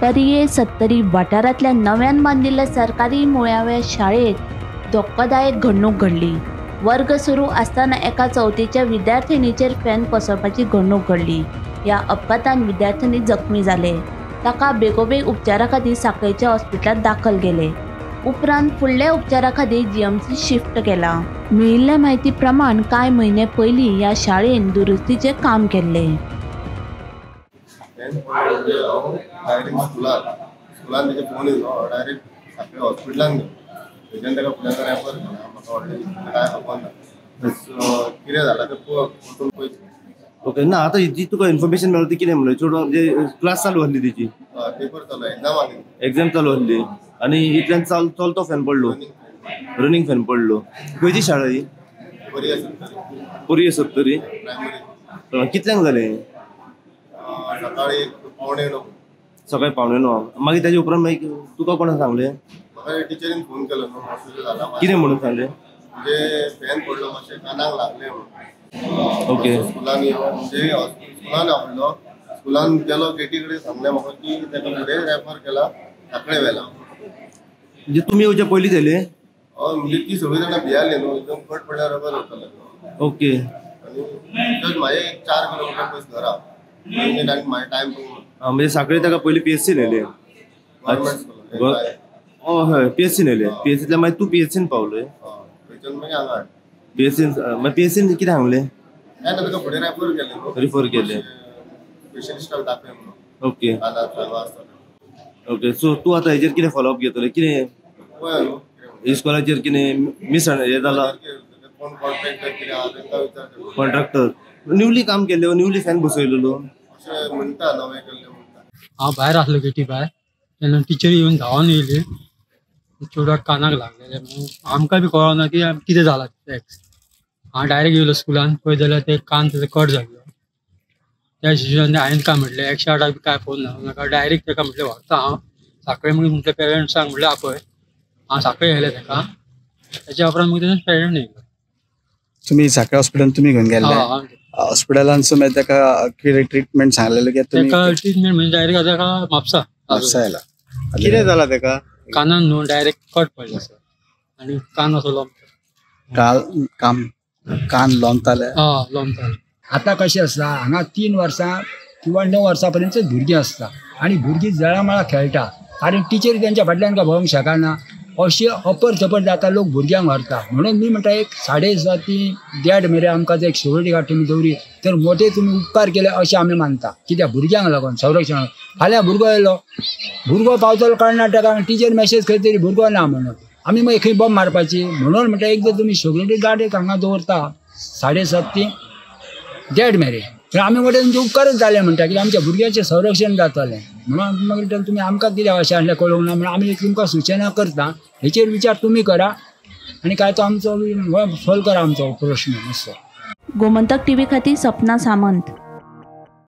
पर्ये सत्तरी वाठारांतल्या नव्यान बांदिल्ल्या सरकारी मुळाव्या शाळेत धक्कादायक घडणूक घडली. वर्ग सुरू असताना एका चौथीच्या विद्यार्थिनीचेर फॅन कोसळपाची घडणूक घडली. ह्या अपघातान विद्यार्थिनी जखमी जाले. ताका बेगोबेग उपचारा खातीर साखळेच्या हॉस्पिटलांत दाखल केले. उपरांत फुडल्या उपचारा खातीर जीएमसी शिफ्ट केला. मेळिल्ल्या म्हायती प्रमाण कांय म्हयने पयलीं ह्या शाळेन दुरुस्तीचें काम केल्लें. डायरेक्ट स्कुलान तेजे फोन येयलो, डायरेक्ट साखळे हॉस्पिटलान गेलो. थंयच्यान ताका फुडें रेफर केला. म्हाका व्हडलें कांय खबर ना, कितें जालां तें परतून पळयतलें. ओके, ना आतां जी तुका इन्फॉर्मेशन मेळ्ळी ती कितें म्हणलें? चेडवां म्हणजे क्लास चालू आसली तेजी, पेपर चालू, एग्जाम आसली, एग्जाम चालू आसली आनी इतल्यान चलतो फॅन पडलो, रनींग फॅन पडलो. खंयची शाळा ही? पर्ये सत्तरी. पर्ये सत्तरी प्रायमरी. कितल्यांक जालें? सकाळी 8:45. सकाळी 8:45. मागीर ताजे उपरांत मागीर तुका कोणा सांगलें? म्हाका टिचरीन फोन केलो न्हू, अशें जालां. कितें म्हणून सांगलें? म्हणजे फॅन पडलो, मातशें कानाक लागलें म्हणून. ओके. स्कुलान येवन म्हणजे स्कुलान आपलो स्कुलान गेलो, गेटी कडेन सांगलें म्हाका की ताका फुडें रेफर केला, साखळे व्हेला. म्हणजे तुमी येवच्या पयलीं जालें? हय, म्हणजे ती सगळीं जाणां भियाली न्हू, एकदम कट पडल्यार रेफर जातालें. ओके. आनी जस्ट म्हाजें 4 किलोमिटर पयस घरा, म्हाजें टायम पळोवन. म्हणजे साखळे ताका पयलीं पीएससी व्हेलें? गव्हर्मेंट स्कुलान. हय, पीएससीन व्हेलें. पीएससींतल्यान मागीर तूं पीएससीन पावलोय? थंयच्यान मागीर हांगा. पीएससीन मागीर पीएससीन कितें सांगलें? काय ना, ताका फुडें रेफर केलें न्हू. रिफर केलें. स्पेशलिस्टाक दाखय म्हणून. ओके. कानाक चालू आसता. ओके, सो तूं आतां हेजेर कितें फॉलोअप घेतलें? कितें पळय न्हू इस्कॉलाचेर कितें मिस हें जालां? कोण कॉन्ट्रॅक्टर कितें आहा तांकां विचारचें. कॉन्ट्रॅक्टर न्यूली काम केल्लें, न्यूली फॅन बसयलेलो अशें म्हणटा, नवें केल्लें म्हणटा. हांव भायर आसलो गेटी भायर, तेन्ना टिचरी येवन धांवन येयली. चेडवाक कानाक लागलेलें, आमकां बी कळना की कितें जालां टॅक्स. हांव डायरेक्ट येयलो स्कुलान, पळय जाल्यार ते कान तेजो कट जाल्लो. त्या हिशोबान हांवें काय म्हटलें, 108 बी काय फोन नाका, डायरेक्ट ताका म्हटलें व्हरता हांव साखळे. मागीर म्हटलें पेरंट्सांक म्हटलें आपय. हांव साखळे येयलें ताका, तेच्या उपरांत मागीर तेजे पेरंट येयलो. तुमी साखळे हॉस्पिटलान तुमी घेवन गेल्ले? हॉस्पिटलान मागीर ताका कितें ट्रिटमेंट सांगलेलें? ताका ट्रिटमेंट म्हणजे डायरेक्ट ताका म्हापसा. म्हापसा येयला. कितें जालां ताका? कानान न्हू डायरेक्ट कट पडलो सर, आनी कान असो लोमता. कान लोमताले? हय, लोमताले. आतां कशें आसता, हांगा 3 वर्सां किंवा 9 वर्सां पर्यंत भुरगीं आसता आनी भुरगीं जळामळा खेळटा, कारण टिचरी तेंच्या फाटल्यान काय भोवंक शकना. अशें अपर थपर जाता, लोक भुरग्यांक व्हरता. म्हणून मी म्हणटा एक 7:30 ते 1:30 मेरेन आमकां जर एक सिक्युरिटी गार्ड तुमी दवरी तर मोठे तुमी उपकार केले अशें आमी मानता. कित्याक भुरग्यांक लागून संरक्षण. फाल्यां भुरगो येयलो, भुरगो पावतलो कर्नाटकान, टिचर मॅसेज खंय तरी भुरगो ना म्हणून आमी मागीर खंय बॉम्ब मारपाची. म्हणून म्हणटा एक जर तुमी सिक्युरिटी गार्ड एक हांगा दवरता 7:30 ते 1:30 मेरेन तर आमी म्हणटा तुमचे उपकारच जाले म्हणटा, कित्याक आमच्या भुरग्यांचें संरक्षण जातलें. म्हणून मागीर तुमी आमकां कितें अशें आसलें कळोवंक ना म्हणून आमी तुमकां सुचना करता. हेचेर विचार तुमी करा आनी काय तो आमचो सोल्व करा आमचो प्रश्न मातसो. गोमंतक टीव्ही खातीर सपना सामंत.